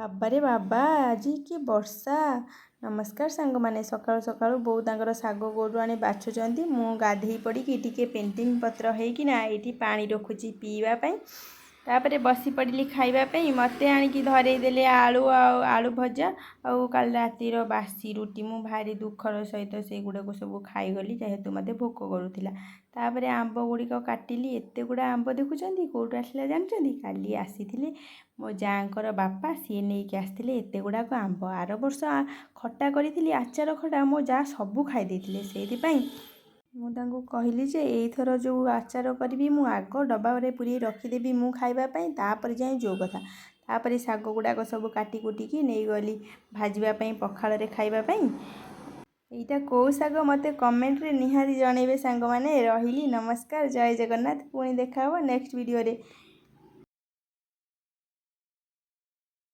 ବାବାରେ ବାବା, ଆଜି କି ବର୍ଷା! ନମସ୍କାର ସାଙ୍ଗମାନେ। ସକାଳୁ ସକାଳୁ ବୋଉ ତାଙ୍କର ଶାଗ କେଉଁଠୁ ଆଣି ବାଛୁଛନ୍ତି। ମୁଁ ଗାଧେଇ ପଡ଼ିକି ଟିକେ ପେଣ୍ଟିଂ ପତ୍ର ହେଇକିନା ଏଇଠି ପାଣି ରଖୁଛି ପିଇବା ପାଇଁ। ତାପରେ ବସି ପଡ଼ିଲି ଖାଇବା ପାଇଁ। ମୋତେ ଆଣିକି ଧରେଇ ଦେଲେ ଆଳୁ ଆଉ ଆଳୁ ଭଜା ଆଉ କାଲି ରାତିର ବାସି ରୁଟି। ମୁଁ ଭାରି ଦୁଃଖର ସହିତ ସେଇଗୁଡ଼ାକୁ ସବୁ ଖାଇଗଲି, ଯେହେତୁ ମୋତେ ଭୋକ କରୁଥିଲା। ତାପରେ ଆମ୍ବ ଗୁଡ଼ିକ କାଟିଲି। ଏତେ ଗୁଡ଼ା ଆମ୍ବ ଦେଖୁଛନ୍ତି, କେଉଁଠୁ ଆସିଲା ଜାଣିଛନ୍ତି? କାଲି ଆସିଥିଲେ ମୋ ଯାଆଙ୍କର ବାପା, ସିଏ ନେଇକି ଆସିଥିଲେ ଏତେ ଗୁଡ଼ାକ ଆମ୍ବ। ଆର ବର୍ଷ ଖଟା କରିଥିଲି, ଆଚାର ଖଟା, ମୋ ଯାଆ ସବୁ ଖାଇ ଦେଇଥିଲେ। ସେଇଥିପାଇଁ ମୁଁ ତାଙ୍କୁ କହିଲି ଯେ ଏଇଥର ଯେଉଁ ଆଚାର କରିବି, ମୁଁ ଆଗ ଡବାରେ ପୁରେଇ ରଖିଦେବି ମୁଁ ଖାଇବା ପାଇଁ, ତାପରେ ଯାଇ ଯେଉଁ କଥା। ତାପରେ ଶାଗ ଗୁଡ଼ାକ ସବୁ କାଟି କୁଟିକି ନେଇଗଲି ଭାଜିବା ପାଇଁ, ପଖାଳରେ ଖାଇବା ପାଇଁ। ଏଇଟା କେଉଁ ଶାଗ, ମୋତେ କମେଣ୍ଟରେ ନିହାତି ଜଣେଇବେ ସାଙ୍ଗମାନେ। ରହିଲି, ନମସ୍କାର, ଜୟ ଜଗନ୍ନାଥ। ପୁଣି ଦେଖା ହେବ ନେକ୍ସଟ ଭିଡ଼ିଓରେ।